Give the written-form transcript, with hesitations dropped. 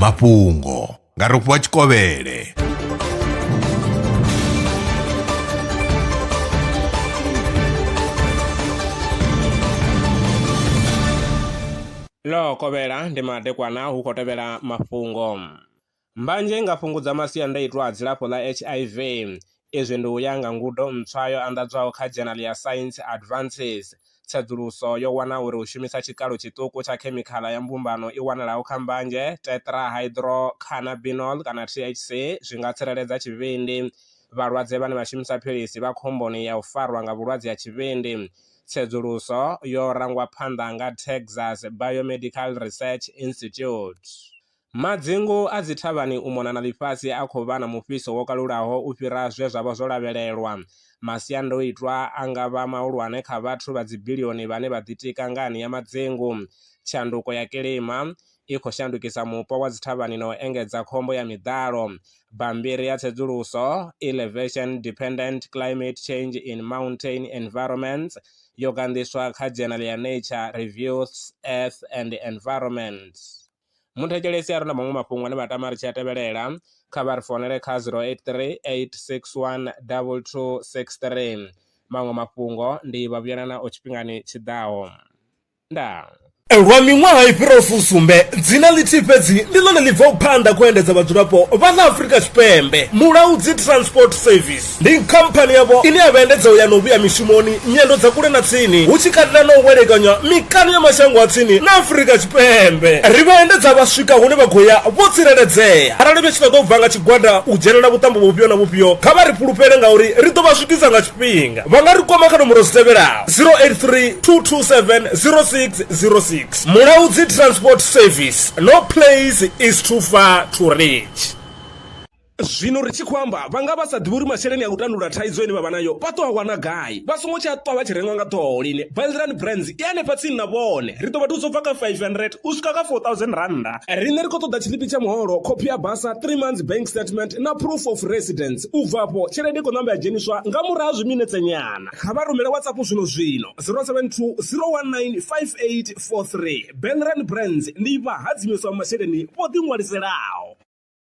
Mafhungo nga Rofhiwa Tshikovhele. Ḽo kovhela ndi madekwana hu khou tevhela mafhungo. Mbanzhe i nga fhungudza masiandaitwa a dzilafho ḽa HIV. Izwi ndi u ya nga ngudo ntswa yo anḓadzwaho kha dzhenali ya Science Advances. Tsedzuluso yo wana uri u shumisa tshikalo tshiṱuku tsha khemikhala ya mbumbano i wanalaho kha mbanzhe, tetrahydrocannabinol kana THC, zwi nga tsireledza tshivhindi. Vhalwadze vhane vha shumisa philisi vha khomboni ya u farwa nga vhulwadze ha tshivhindi. Tsedzuluso yo rangwa phanḓa nga Texas Biomedical Research Institute. Madzingu a dzithavhani u mona na ḽifhasi a khou vha na mufhiso wo kalulaho u fhira zwe zwa vha zwo lavhelelwa. Masiandoitwa a nga vha mahulwane kha vhathu vha dzibilioni vhane vha ḓitika nga anea madzingu. Tshanduko ya kilima i khou shandukisa mupo wa dzithavhani na u engedza khombo ya miḓalo. Bammbiri ya tsedzuluso, Elevation Dependent Climate Change in Mountain Environments, yo ganḓiswa kha dzhenali ya Nature Reviews Earth and Environment. Muthetshelesi a re na maṅwe mafhungo ane vha tama ri tshi a tevhelela, kha vha ri founele kha 083 861 2263. Maṅwe mafhungo ndi vha vhuyela nao tshifhingani tshi ḓaho. Ndaa. Lwa miṅwaha i fhiraho fusumbe, dzina ḽithihi fhedzi ndi ḽone ḽi bvaho phanḓa kha u endedza vhadzulapo vha ḽa Afrika Tshipembe, Mulaudzi Transport Service. Ndi khamphani yavho ine ya vha endedza u ya na u vhuya mishumoni, nyendo dza kule na tsini, hu tshi katela na u welekanywa mikano ya mashango a tsini na Afrika Tshipembe. Ri vha endedza vha swika hune vha khou ya vho tsireledzea. Arali vha tshi ṱoḓa u bva nga tshigwada u dzhenela vhuṱambo vhufhio na vhufhio, kha vha ri fhulufhele ngauri ri ḓo vha swikisa nga tshifhinga. Vha nga ri kwama kha nomboro dzi tevhelaho, 083 227 0606. Mulaudzi Transport Service, no place is too far to reach. Zwino ri tshi khou amba vha nga vha sa ḓivhi uri masheleni a u tandulula thaidzo ine vha vha nayo vha ḓo a wana gai. Vha songo tsha ṱwa vha tshi rengwa nga ṱhoho lini. Valderani Brands i hanefha tsini na vhone. Ri ḓo vha thusa u bva kha 500 u swika kha 4000 rannda. Riṋe ri khou ṱoḓa tshiḽipi tsha muholo, khophi ya basa, 3 months bank statement na proof of residence. U bva afho tshelede i khou namba ya dzheniswa nga murahu ha zwiminetse nyana. Kha vha rumele WhatsApp zwino zwino 072 019 5843. Belran Brands ndi vhahadzimiswa masheleni vho ḓiṅwaliselaho.